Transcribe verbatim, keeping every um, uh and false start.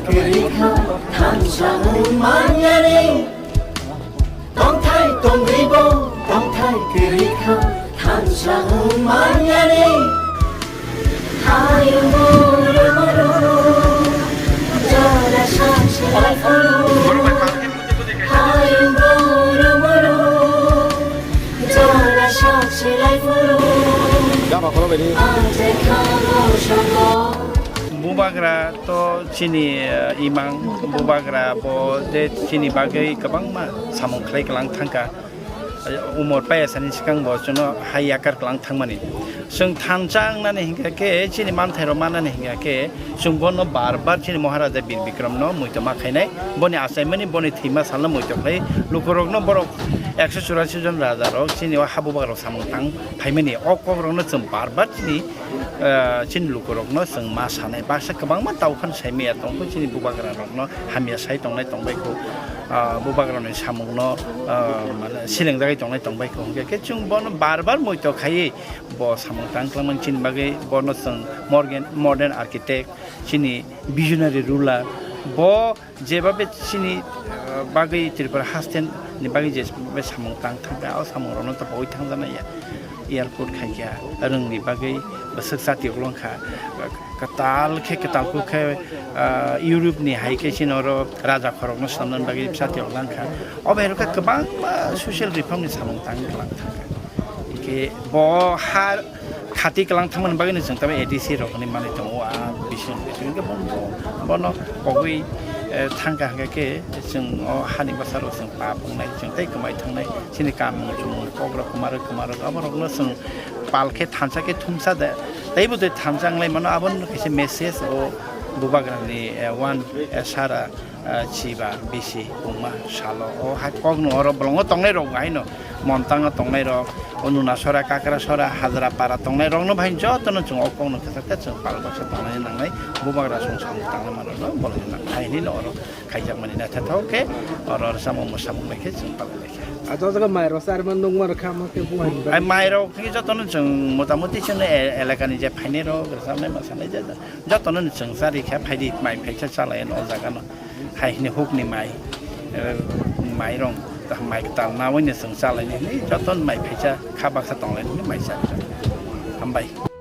Kwrwi kha thansa wng manyani, tongthai tongribo tongthai kwrwi kha thansa wng manyani. Hayung boro boro jora sakse lai phuru. Hayung boro boro jora sakse lai phuru. Ajai kha mosongo. Bubagra to chini, eh, imang, bubagra bo je chini bagwi kwbangma samung khlai kwlang thangkha. Umor paya sani swkang bo chwngno hai yakar kwlang thangmani. Chwng thansa wngnani hinkha khe, chini manthairok mannani hinkha khe, chwng bono bar bar chini Maharaja Bir Bikramno muitu ma khainai. Boni achaimani, boni thwima salno muitu khlai. Lukurokno borok ekso churasi jon rajarok chini o ha bubagrok samung tang phaimani. O kokrokno chwng bar bar chini ah, chini lukurokno chwng ma sanai, baksa kwbangma tau phano sai maya tongkho, chini bubagrarokno hamya sai tongnai tongbaikho, ah, bubagrani samungno, ah, mane silengjagwi tongnai tongbaikho, hwnkhe khe chwng bono bar bar muitu khaiwi bo samung tang twlangmani chini bagwi bono chwng morgen-, modern architect, chini visionary ruler, bo Jebabe chini, ah, bagwi Tripura haste ni bagwi jebabe samung tang thangkha, o samungrokno to pogwi thangjaknai ya. Airport khaikha, rwngni bagwi bwswk chati uklok wngkha, kwtal khe, kwtal kuk khe, ah, Europe ni hai khe chini oro raja khorokno swnamnani bagwi chati uklok wngkha. O bai rwkha kwbangma social reform ni samung tang kwlang thangkha. Hinkhe bo ha khati kwlang thangmani bagwino chwng tamo A D C rokni manwi tongo, a bising bising khe bono, bono kogwi, eh, thangkha hwnkhe khe chwng o hani bwsarok chwng pap wngnai, chwng tei kwmai thangnai, chini kamung chumung kokrok kwmarok kwmarok aborokno chwng pal khe thansa khe thumsa de, teibo tei thansa wnglai mano, abono kaisa message o bubagrani, eh, one, eh, sara ah, chiba bisi wngma salo. O hai kokno oro bolongo tongnai rok haino, Montang o tongnai rok, o Nunasora, Kakrasora, Hajrapara tongnai rokno bai jotono chwng o kokno kwchak khe chwng pal baksa tongnai nangnai, bubagra song samung tangna mano no bolongni nang hai hinwi no oro khaijakmani naithathok khe oro oro samung mwsamung bai khe chwng palai lai kha. Ah, jotono mai rok charma nukma rok kha ma khe buai ni bagwi. Ai mai rok khe jotono chwng motamoti chwngno e-, elakani je phainai rok rwchapnai mwsanai je jotono chwng chari kha phaidi mai phaisa chalai o jaga no. Hai hwnwi hukni mai, eh, mairung, mai kwtal naui ni chwng chalaini hwnwi joto mai phaisa kha baksa tonglaini hwnwi mai cha. Hambai.